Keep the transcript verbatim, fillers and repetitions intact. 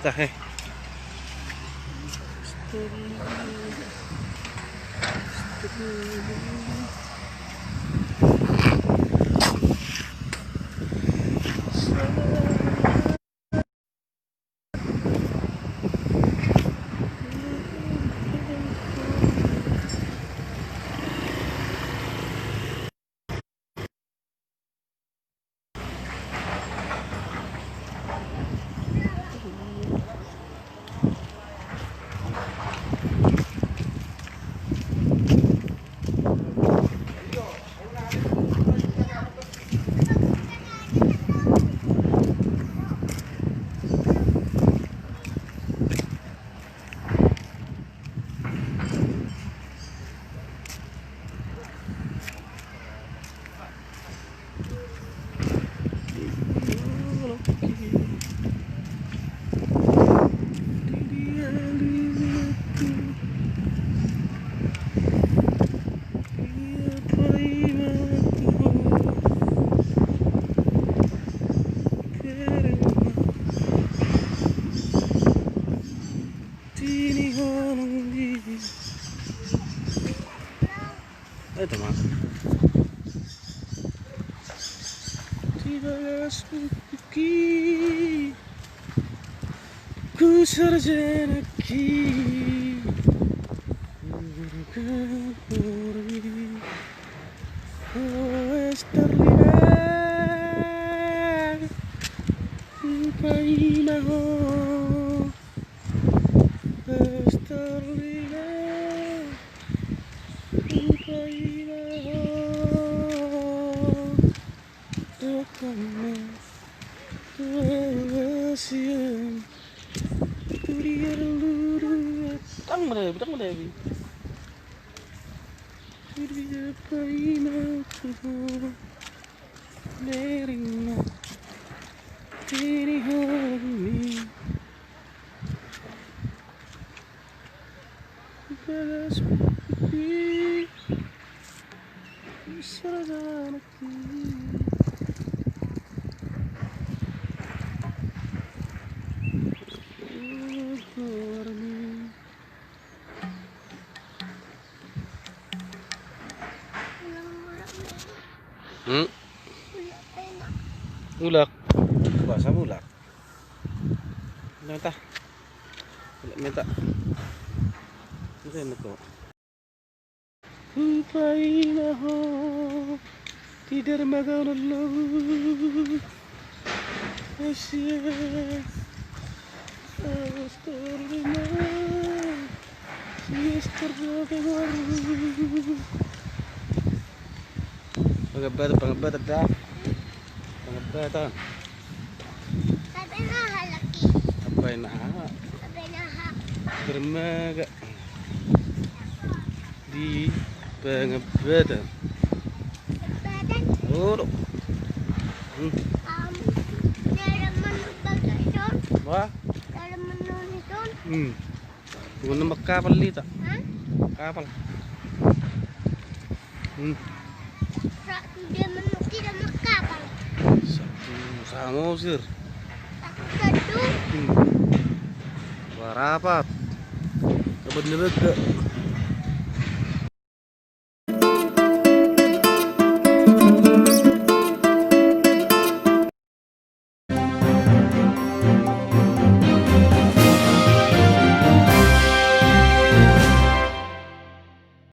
Tahe. Itu mah. Di bagas bukitki, ku sarjanaki. Gurgurgi. O Esterlina, hupaima ho. Esterlina, hupaima ho. Dohot ma tu ahu sian tu dia lulu. Tang mana, tang mana, Bi? Tu dia paima tu ho. Lereng ma. Ini hami. Bagas bukitki, ku sarjanaki. Gurgurgi. Hmm? Mulak. Puasa mulak. Meta. Meta. Meta, meta. Hupaima ho di dermaga on, lalu. Asia. Astaga. Sias terbaga baru. Pangabatan, pangabatan da. Pangabatan. Ape na aha, laki? Ape na aha? Ape na aha? Dermaga. Di pangabatan. Pangabatan? Olo. Hmm. Am, dalam menu bagaisan. Wah? Dalam menu itu. Hmm. Bukan nama kapal, Lita. Hah? Kapal. Hmm. Satu dia menu tidak kapal. Satu sama usir. Satu, satu. Hmm. Warapat. Kapan dia lega?